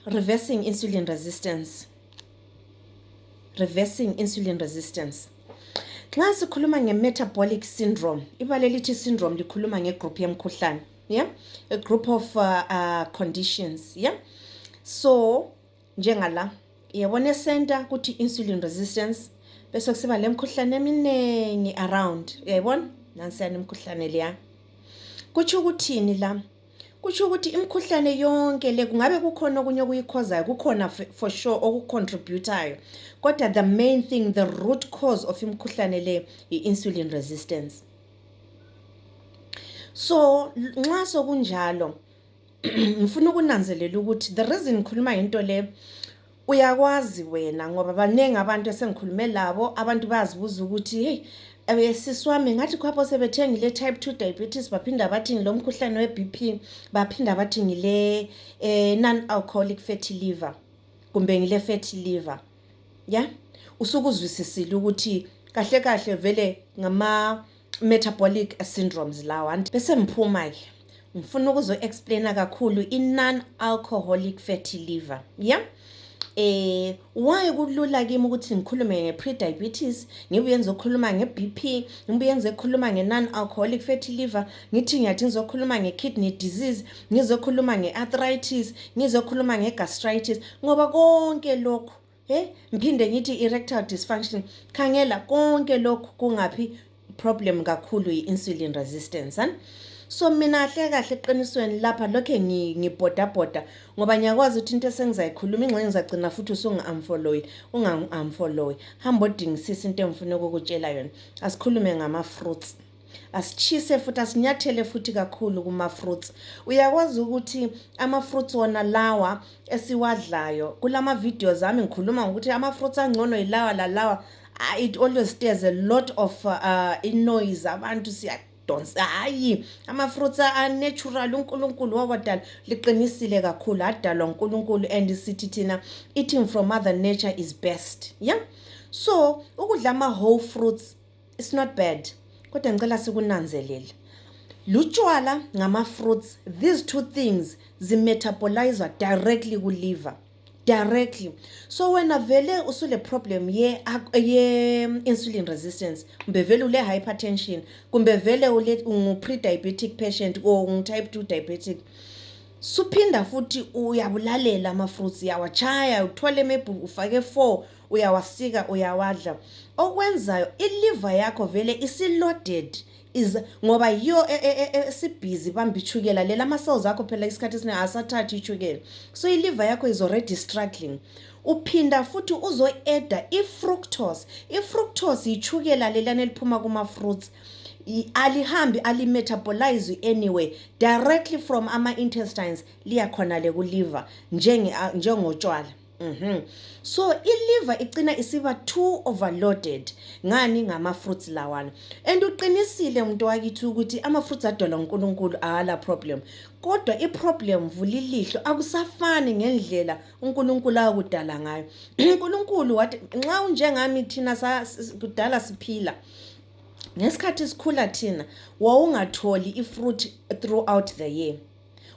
Reversing insulin resistance. Reversing insulin resistance. Xa sikhuluma nge-metabolic syndrome, ibalelithi syndrome likhuluma ngegroup yemkhuhlane, yeah? A group of conditions, yeah? So, njengala, yabona center kuthi insulin resistance, bese kusiba lemkhuhlane eminingi around, yayibona? Nansiyana imkhuhlane leya. Kutsho ukuthini la? Kutsho ukuthi imkhuhlane yonke le kungabe kukhona okunye okuyikhozayo, kukhona for sure okucontributayo. Kodwa the main thing, the root cause of imkhuhlane le i-insulin resistance. So, nxa sokunjalo, ngifuna ukunanzelela ukuthi the reason ngikhuluma into le uyakwazi wena ngoba banenge abantu esengikhulume labo, abantu bayazibuza ukuthi hey, siswami ngathi khapho sebethengile type 2 diabetes baphinda bathi ngilo mkhuhlane we-BP, baphinda bathi ngile non-alcoholic fatty liver kumbe ngile fatty liver, yeah? Usukuzwisisile ukuthi kahle kahle vele ngama metabolic syndromes lawa. Bese mphuma ke ngifuna ukuzo explaina kakhulu i-non-alcoholic fatty liver, yeah? Why kulula kimi ukuthi ngikhulume nge-prediabetes, ngibuye ngizokhuluma nge-BP, ngibuye ngizokhuluma nge-non-alcoholic fatty liver, ngithi ngiyathi ngizokhuluma nge-kidney disease, ngizokhuluma nge-arthritis, ngizokhuluma nge-gastritis, ngoba konke lokhu mphinde ngithi erectile dysfunction, khangela konke lokhu kungaphi problem kakhulu i-insulin resistance, so mina kahle eqinisweni lapha lokho ngibhoda ngoba ngiyakwazi ukuthi into esengizayikhuluma ingxenye ngizagcina futhi unga-unfollow. Hamba odingisisa into engifuna ukukutshela yona. Asikhulume ngama-fruits. Asichise futhi asinyathele futhi kakhulu kuma-fruits. Uyakwazi ukuthi ama-fruits wona lawa esiwadlayo. Kulama videos ami ngikhuluma ukuthi ama-fruits angcono yilawa lalawa. It always stirs a lot of noise. Abantu hayi ama-fruits are-natural, uNkulunkulu wakwadala liqinisile kakhulu, adalwa uNkulunkulu and sithi thina eating from mother nature is best, yeah? So ukudla ama-whole fruits it's not bad, kodwa ngicela sikunanzelele. Lutshwala ngama-fruits, these two things zimetabolize directly ku-liver. Directly. So wena vele usule problem ye insulin resistance, kumbe vele ule hypertension, kumbe vele ule pre-diabetic patient or type 2 diabetic, suphinda futhi uyabulalela ama-fruits, uyawachaya, uthole maybe ufake 4, uyawasika, uyawadla. Okwenzayo i-liver yakho vele isi-loaded ngoba yiyo esibhizi bamba ichukela lela ama-cells akho phela isikhathi esiningi asathathi ichukela, so i-liver yakho is already struggling. Uphinda futhi uzo-eda i-fructose. I-fructose ichukela lelana eliphuma kuma-fruits, alihambi alimetabolize anyway directly from ama-intestines liyakhona le ku-liver njengotshwala. So i-liver igcina isiba too overloaded ngani ngama-fruits lawana, and uqinisile umuntu wakithi ukuthi ama-fruits adalwa uNkulunkulu ala problem, kodwa i-problem vulilihlo akusafani ngendlela uNkulunkulu akudala ngayo. uNkulunkulu wathi nxa unjengami thina kudala siphila ngesikhathi sikhula thina wawungatholi i-fruit throughout the year.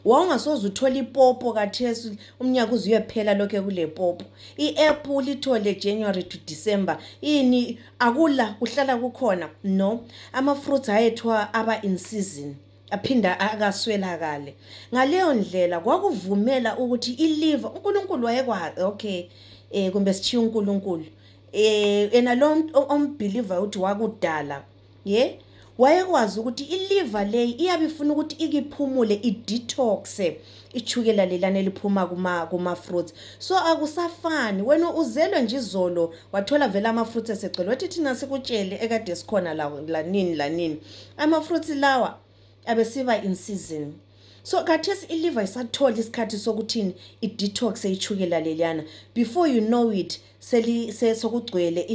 Wawungasoze uthole ipopo kathesi umnyaka uzuyephela lokho kule popo. I-apple lithole January to December. Ini akula kuhlala kukhona? No. Ama-fruits ayethwa aba in season, aphinda akaswelakale. Ngaleyo ndlela kwakuvumela ukuthi i-liver uNkulunkulu wayekwazi okay kumbe sichiya uNkulunkulu ena lo umbeliever uthi wakudala, yeah, wayekwazi ukuthi i-liver leyi iyabifuna ukuthi ikiphumule i-detoxe ichukela lelana eliphuma kuma-fruits. So akusafani wena uzelwe nje izolo wathola vela ama-fruits esegcwele, wathi thina sikutshele ekade sikhona lanini ama-fruits lawa abesiba in season. So kathesi i-liver isathola isikhathi sokuthini i-detox ichukela lelana, before you know it sokugcwele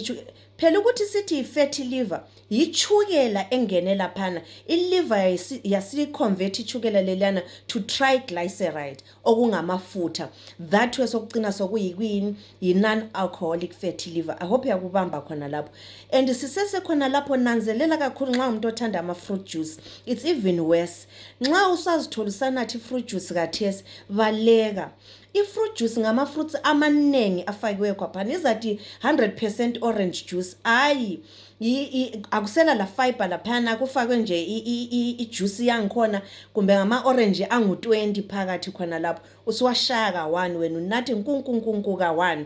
phela ukuthi sithi i-fatty liver yichukela engene laphana. I-liver yasiconvert ichukela lelana to triglyceride okungamafutha, that way sokucina sokuyini yi-non-alcoholic fatty liver. I hope yakubamba khona lapho, and sisese khona lapho nanzelela kakhulu nxa umuntu othanda ama-fruit juice. It's even worse nxa usazithola usanathi fruit juice kathesi baleka, I-fruit juice ngama-fruits amaningi afakiwe kwaphana. Izathi 100% orange juice, hayi akusela la fiber laphana, kufakwe nje i-juice yangikhona kumbe ngama-orange angu-20 phakathi khona lapho, usuwashaya ka-1 wena unathi nkunkunkunku ka-1.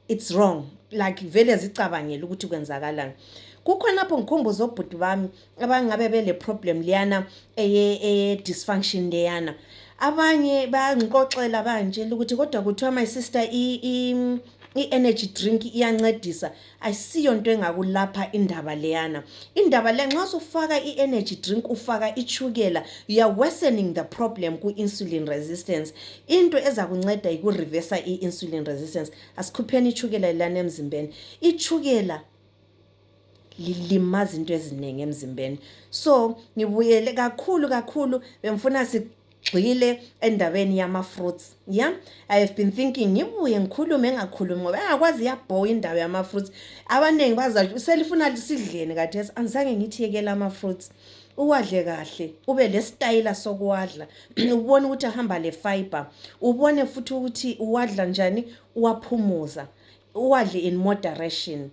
It's wrong, like vele zicabangela ukuthi kwenzakalani. Kukhona lapho ngikhumbuza obhuti bami abangabe bele problem liyana dysfunction leyana. Abanye bayangixoxela banjela ukuthi kodwa kuthiwa my sister i-energy drink iyancedisa. Ayisiyo into engakulapha indaba leyana. Indaba le nxa usufaka i-energy drink ufaka ichukela, you are worsening the problem ku-insulin resistance. Into eza kunceda iku-reversa i-insulin resistance. Asikhupheni ichukela lana emzimbeni. Ichukela lilimaza into eziningi emzimbeni. So ngibuyele kakhulu bemfuna sigxile endabeni yama-fruits. Yeah, I have been thinking ngibuye ngikhulume ngakhulumi ngoba engakwazi yabhowa indaba yama-fruits. Abaningi bazathi selifuna lisidleni khathesi. Angizange ngithi yekela ama-fruits, uwadle kahle, ube lesitayila sokuwadla, ubone ukuthi ahamba le fiber, ubone futhi ukuthi uwadla njani, uwaphumuza, uwadle in moderation.